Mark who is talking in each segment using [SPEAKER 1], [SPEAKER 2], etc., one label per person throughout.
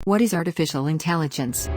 [SPEAKER 1] What is artificial intelligence?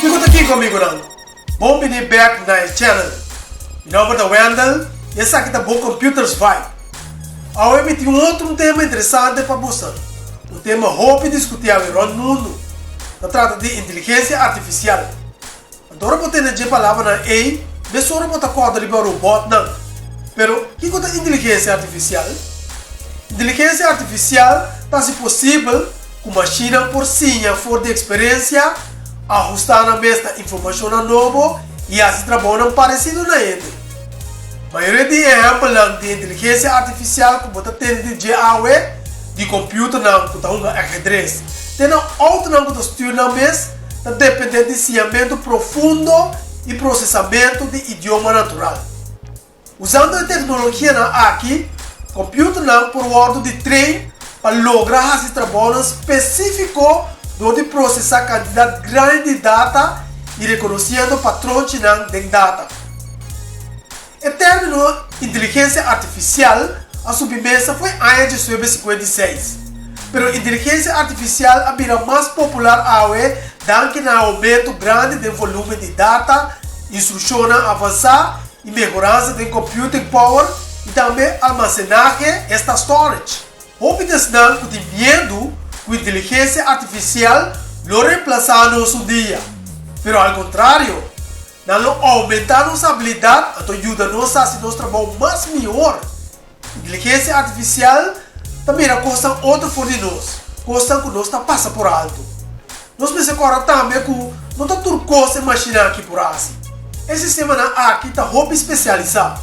[SPEAKER 2] Kiko ta kiko amigunan? Bon bini bek na e channel. Mi nomber ta Wendell y esaki ta bo Computers Vibe. Awe mi tin un otro un tema interesante pa boso. Un tema hopi diskuti awe rond mundu. Ta trata di inteligensia artifisial. Anto ora bo tende dje palabranan ei, mesora bo ta kòrda riba robòtnan. Pero, kiko ta inteligensia artifisial? Inteligensia artifisial ta hasi posibel ku mashinnan por siña for di eksperensia, ahustá nan mes na informashonnan nobo i hasi trabounan paresido na hende. Mayoria di ehèmpelnan di inteligensia artifisial ku bo ta tende di dje awe, di kompiuternan ku ta hunga ahedres te na outonan ku ta stür nan mes, ta dependé di siñamentu profundo i prosesamentu di idioma natural. Usando e teknologianan aki, kompiuternan por wòrdu di train pa logra hasi trabounan spesífiko dor di prosesá kantidat grandi di data i rekonosiendo patronchinan den data. E término inteligensia artifisial a subi mesa fo'i aña 1956, pero inteligensia artifisial a bira mas popular awe danki na aumento grandi den volumen di data, instrukshonnan avansá i mehoransa den computing power i tambe almasenahe, esta storage. Hopi di esnan ku tin miedu ku inteligensia artifisial lo remplasá nos un dia, pero al kontrario, Nan lo oumentá nos abilidat anto yuda nos hasi nos trabou mas mihor. Inteligensia artifisial ta mira kosnan otro for di nos, kosnan ku nos ta pasa por alto. Nos mester kòrda tambe ku no ta tur kos e mashinan aki por hasi. E sistemanan aki ta hopi spesialisá.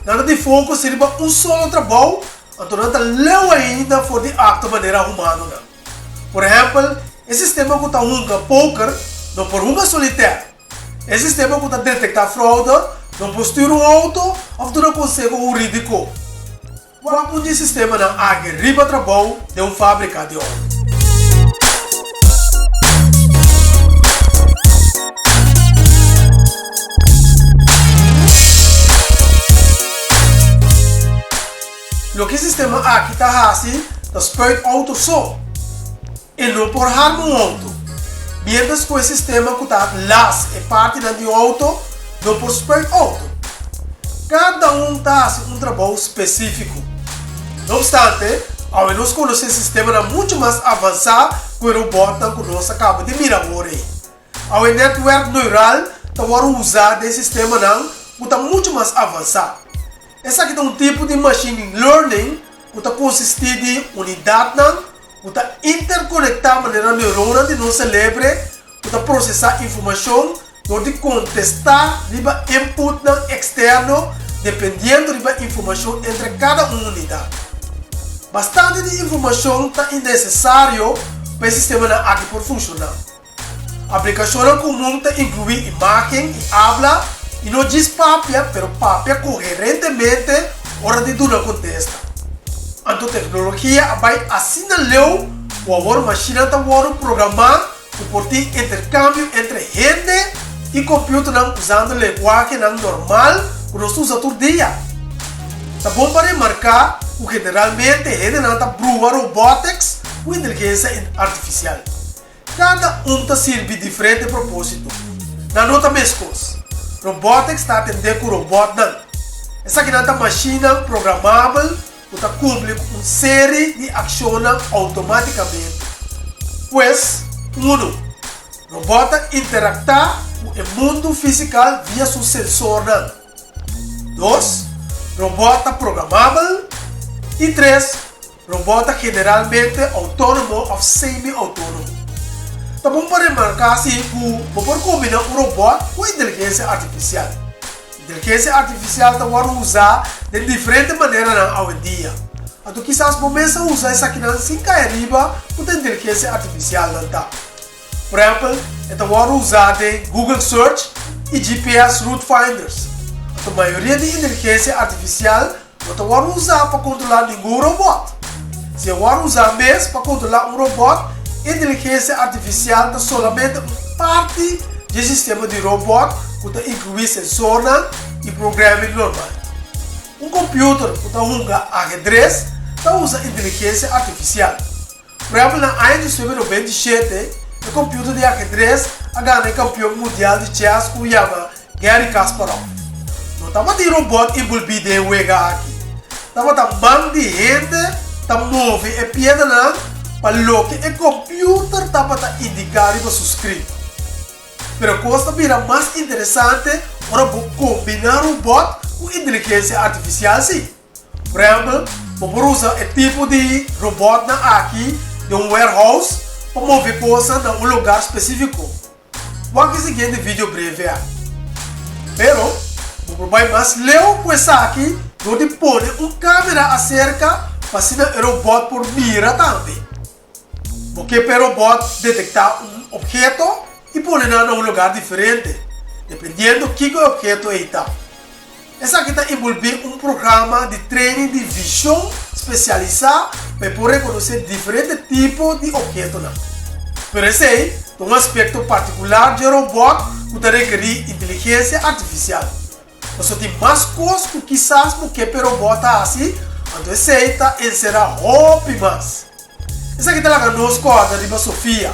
[SPEAKER 2] Nan ta di focus riba un solo trabou anto nan ta leu ainda for di aktua manera humanonan. Por ehèmpel, e sistema ku ta hunga poker no por hunga solitèr. E sistema ku ta detektá froude no por stür un outo òf duna konseho hurídiko. Wak un di e sistemanan aki riba trabou den un fábrika di outo. Loke e sistema aki ta hasi ta spuit outo so. E no por harma un outo. Mientras ku e sistema ku ta las e partinan di un outo no por spuit outo. Kada un ta hasi un trabou spesífiko. No opstante, awe nos konosé sistemanan muchu mas avansá ku e robòtnan ku nos a kaba di mira awor ei. Awe netwerk neural ta wòrdu usá den sistemanan ku ta muchu mas avansá. Esaki ta un tipo di machine learning ku ta konsistí di unidatnan ku ta interkonektá manera neuronnan di nos selebre ku ta prosesá informashon dor di kontestá riba inputnan eksterno dependiendo riba informashon entre kada un unidat. Bastante di informashon ta nesesario pa e sistemanan aki por funshoná. Aplikashonnan komun ta inkluí imágen i abla, i no djis papia, pero papia koherentemente ora di duna kontesta. Anto teknologia a bai asina leu ku awor mashinnan ta wòrdu programá ku por tin interkambio entre hende i kompiuternan usando lenguahenan normal ku nos ta usa tur dia. Ta bon pa remarká ku generalmente hendenan ta brua robotics ku inteligensia artifisial. Kada un ta sirbi diferente propósito. Nan no ta meskos. Robotics ta atendé ku robòtnan. Esakinan ta mashinnan programabel ku ta kumpli ku un seri di akshonnan outomátikamente. Pues, unu robòt ta interaktá ku e mundu físikal via su sensornan. Dos, robòt ta programabel. I tres, Robot ta generalmente outónomo òf semi-outónomo. Ta bon pa remarká si ku bo por kombiná un robot ku inteligensia artifisial. Inteligensia artifisial ta wòrdu usá den diferente maneranan awendia. Anto kisas bo mes a usa esakinan sin kai ariba ku ta inteligensia artifisial nan ta. Por ehèmpel, e ta wòrdu usá den Google Search i GPS route finders. Anto mayoria di inteligensia artifisial no ta wòrdu usá pa kontrolá ningun robòt. Si e wòrdu usá mes pa kontrolá un robòt, inteligensia artifisial ta solamente un parti dje sistema di robòt ku ta inkluí sensornan i programming normal. Un computer cu ta hunga ahedrez ta usa inteligencia artificial. Por ehempel na aña 1997 e computer di ahedrez a gana e campeon mundial di chess cu yama Garry Kasparov. No tabatin robot envolvi den e wega aki. Tabata man di hende ta move e piedranan pa loke e computer tabata indica riba su screen. Pero kos ta bira mas interesante ora bo kombiná robòt ku inteligensia artifisial sí. Por ehèmpel, bo por usa e tipo di robòtnan aki den un warehouse pa move kosnan na un lugar spesífiko. Wak e siguiente video breve aki. Pero, bo por bai mas leu ku esaki dor di pone un kamera aserka pa asina e robòt por mira tambe. Bo ke p'e robòt detektá un opheto i pone nan na un lugar diferente, dependiendo kiko e opheto ei ta. Esaki ta enbolbí un programa di training di vishon spesialisá pa e por rekonosé diferente tipo di ophetonan. Pero esei ta un aspekto partikular dje robòt ku ta rekerí inteligensia artifisial. Pasobra tin mas kos ku kisas bo ke p'e robòt ta hasi, anto esei ta enserá hopi mas. Esaki ta laga nos kòrda riba Sofia.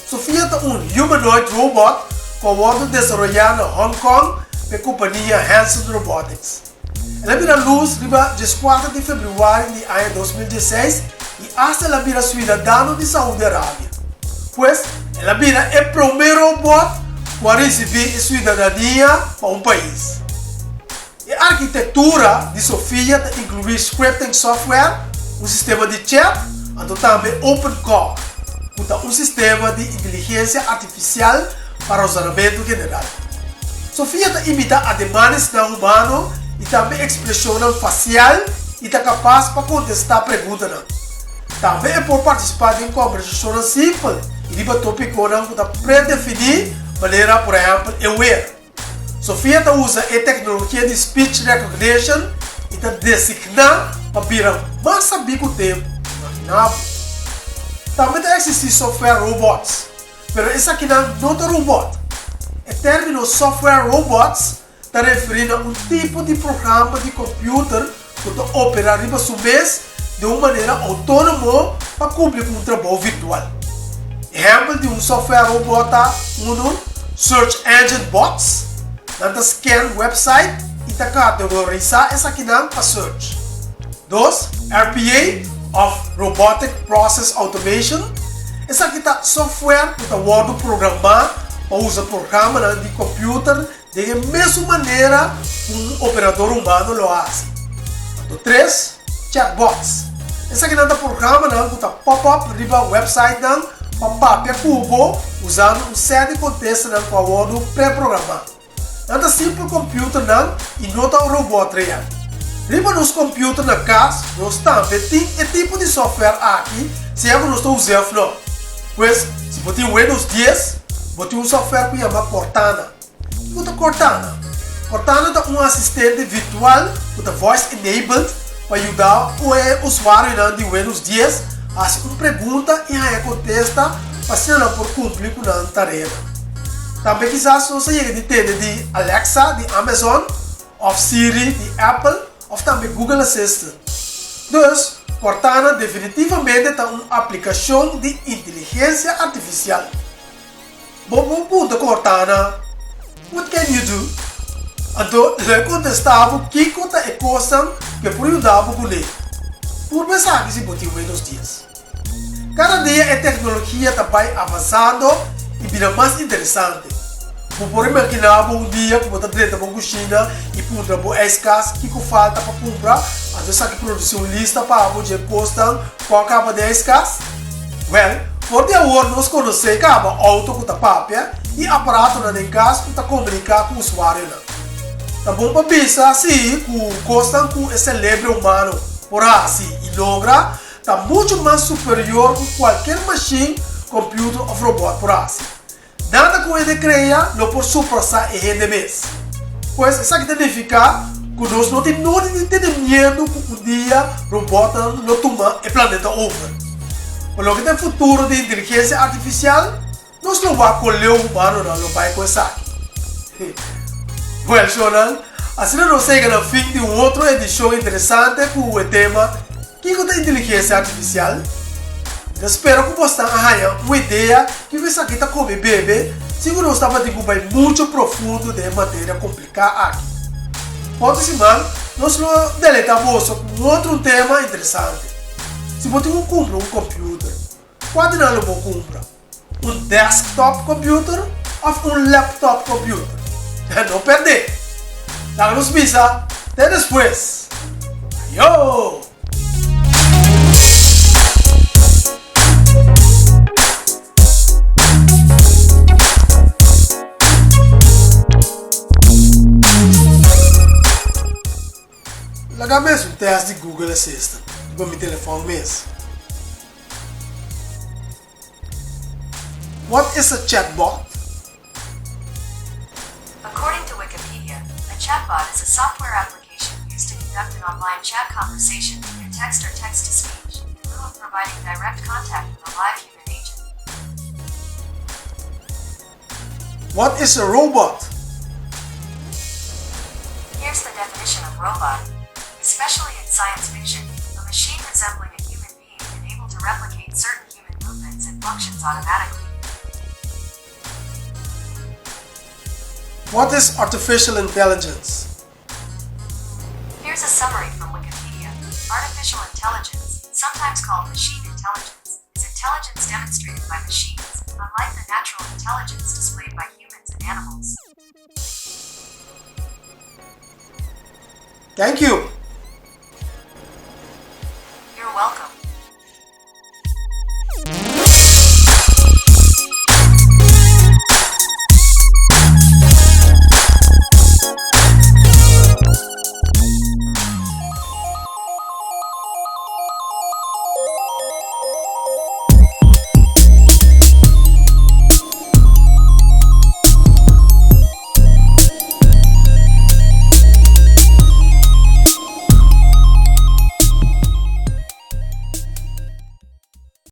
[SPEAKER 2] Sofia ta un humanoid robot ku a wòrdu desaroyá na Hong Kong pa e kompania Hanson Robotics. El a bira lus riba dieskuater di febrüari di aña 2016 i asta el a bira suidadano di Saudi Arabia. Pues, el a bira e promé robot ku a risibí e suidadania pa un pais. E arkitektura di Sofia ta inkluí scripting software, un sistema di chat, anto tambe OpenCog, ku ta un sistema di inteligensia artifisial pa razonamentu general. Sofia ta imitá ademanesnan humano i tambe ekspreshonnan fasial i ta kapas pa kontestá preguntanan. Tambe e por partisipá den kòmbersashonnan simpel i riba tópikonan ku ta predefiní, manera por ehèmpel e wer. Sofia ta usa e teknologia di speech recognition i ta designá pa bira mas sabí ku tempu. Imaginá bo! Tambe ta eksistí software robots, pero esakinan no ta robot. E término software robots ta referí na un tipo di programa di kòmpiuter ku ta operá riba su mes den un manera outónomo pa kumpli ku un trabou virtual. Ehèmpel di un software robot ta unu search engine bots, nan ta scan website i ta kategorisá esakinan pa search. Dos, RPA òf Robotic Process Automation, esaki ta software ku ta wòrdu programá pa usa programanan di kòmpiuter Den e mesun manera ku un operador humano lo hasi. Anto tres, chatbots. Esakinan ta programanan ku ta pop up riba websitenan pa papia ku bo usando un sèt di kontestanan ku a wòrdu preprogramá. Nan ta simpel kòmpiuternan i no ta un robòt real. Riba nos kòmpiuter na kas nos tambe tin e tipo di software aki sea ku nos ta us'é òf no. Pues, si bo tin Windows 10, bo tin un software ku yama Cortana. Kiko ta Cortana? Cortana ta un asistente virtual ku ta voice-enabled pa yuda e usuarionan di Windows 10 hasi un pregunta i haña kontesta pa asina nan por kumpli ku nan tareanan. Tambe kisas nos a yega di tende di Alexa di Amazon òf Siri di Apple òf tambe Google Assistant. Dus, Cortana definitivamente ta un aplikashon di inteligensia artifisial. Bo por punta Cortana, What can you do? Anto lo e kontestá bo kiko ta e kosnan ku e por yuda bo kuné. Purba esaki si bo tin Windows 10. Kada dia e teknologia ta bai avansando i bira mas interesante. Bo por imaginá bo un dia ku bo ta drenta bo kushina i puntra bo ijskas kiko falta pa kumpra, anto esaki produsí un lista pa bo dje kosnan ku a kaba den ijskas? Wèl, for di awor nos konosé kaba outo ku ta papia i aparatonan den kas ku ta komuniká ku usuarionan. Ta bon pa bisa sí ku kosnan ku e selebre humano. por hasi i logra ta muchu mas superior ku kualker mashin, computer òf robòt por hasi. Nada ku hende krea lo por surpasá e hende mes. Pues esaki ta nifiká ku nos no tin nodi di tene miedu ku un dia robòtnan lo tuma e planeta over. Pa loke ta e futuro di inteligensia artifisial, nos lo wak kon leu humanonan lo bai ku esaki. Wèl, shonnan, asina nos a yega na fin di un otro edishon interesante ku e tema Kiko ta inteligensia artifisial? Mi ta spera ku bosnan a haña un idea kiko esaki ta kome bebe sin ku nos tabatin ku bai muchu profundo den e materia kompliká aki. Otro siman nos lo deleitá boso ku un otro un tema interesante. Si bo tin ku kumpra un computer, kua di nan lo bo kumpra? Un desktop computer òf un laptop computer? No pèrdè! Laga nos bisa te despues! Ayo! Laga mes un test di Google Assistant riba mi telefòn mes. What is a chatbot?
[SPEAKER 3] According to Wikipedia, a chatbot is a software application used to conduct an online chat conversation through text or text-to-speech, in lieu of providing direct contact with a live human agent.
[SPEAKER 2] What is a robot?
[SPEAKER 3] Here's the definition of robot. Especially in science fiction, a machine resembling a human being and able to replicate certain human movements and functions automatically.
[SPEAKER 2] What is artificial intelligence?
[SPEAKER 3] Here's a summary from Wikipedia. Artificial intelligence, sometimes called machine intelligence, is intelligence demonstrated by machines, unlike the natural intelligence displayed by humans and animals.
[SPEAKER 2] Thank you.